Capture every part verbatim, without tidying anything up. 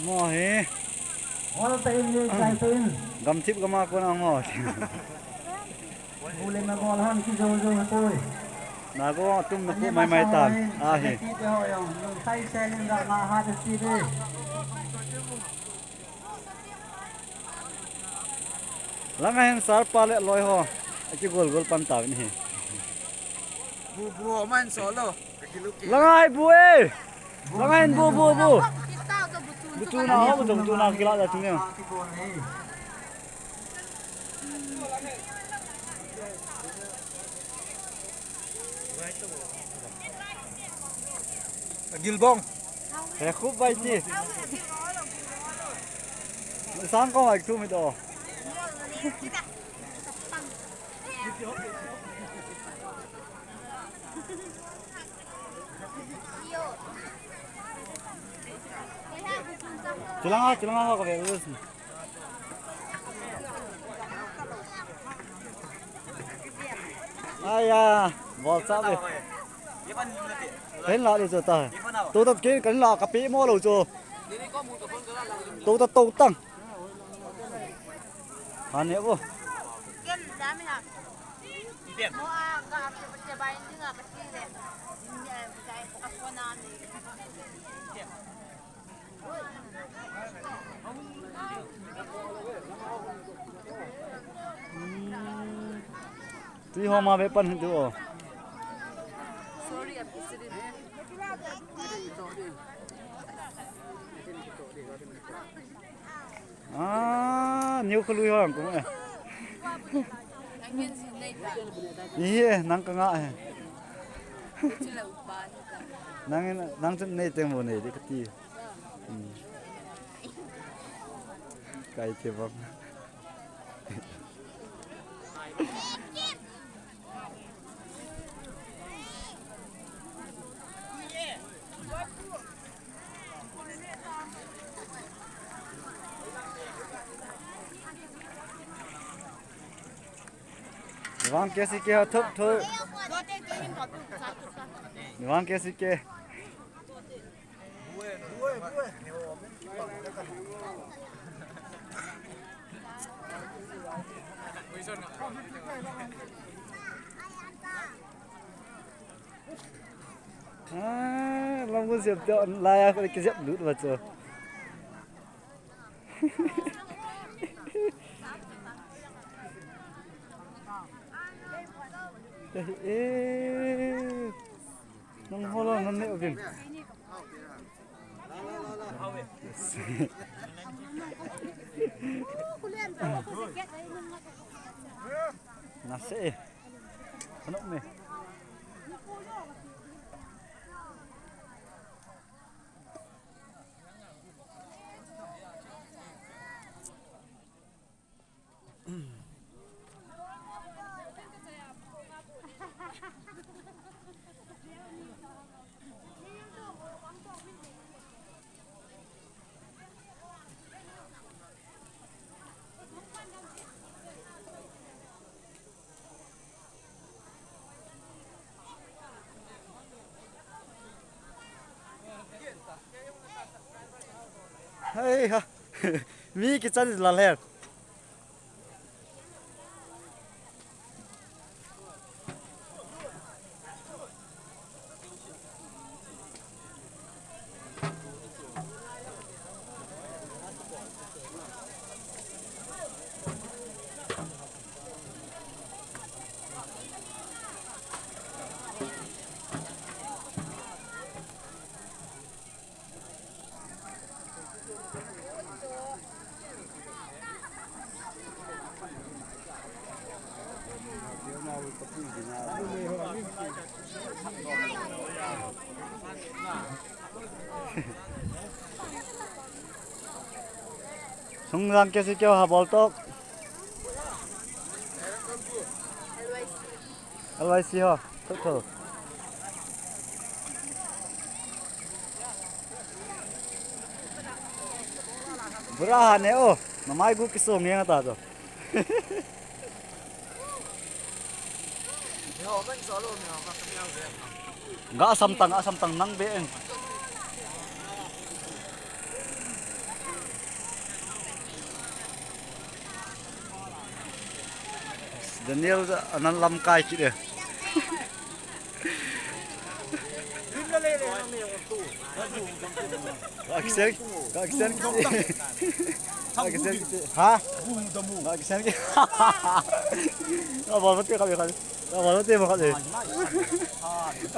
Mo he. Ol ta in, ni kai ta in. Gamthip gama kona mo. Bule na bol hon ki jo jo poi. Na go tum na pu mai mai tan. A he. Ki te ho yong. Sai selin da ma ha de ti de. Langa hin sir pa le loi ho. Aki gol gol pan ta ni he. Bu bu ho man solo. Langa hi bu e. Langa hin bu bu bu. Bu tu na ho bu tu na kila da tu ne. Gilbong. He khup bai ti. Sang ko ai tu mi do. Chulanga, chulanga ho ka ve us. Aya, bol sa ve. Ken la le chu ta. Tu ta ken kan la ka pe mo lo chu. Tu ta tu tang. Hane bo. Tui ho ma ve pan hin tu o. Ah, niu khalui ho ang kum e. Ni he, nang ka nga he. Nang, nang chun nei teng mo nei di ka ti. Hmm. Kai te bang. Vang ke si ke ha thup thup. Vang ke si ke. Ah, lam ko zep te on la ya ko ke zep lut ba cho. Eh, eh. Nang hola nang ne ovin. Nase. Ano me? Hei ha. Mi kichan la le. Sung lang kesi kyo ha bol tok. L Y C ho, tho tho. Bura ha ne o, namai gu kisong nge ta to. Ga sam tang, ga sam tang nang be en. Daniel anan lamkai kit e. Ka kisen, ka kisen, ka kisen, ha? Ka kisen. Ka bol mate, ka bol mate. Ka bol mate, ka bol mate.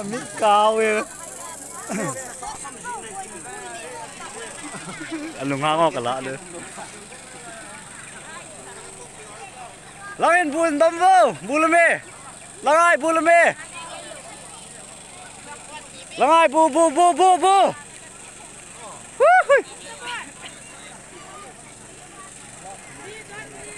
Amit kau e. Alung hang o kala le. Langin bun dam vo, bu le me. Langai bu le me. Langai bu, bu, bu, bu, bu.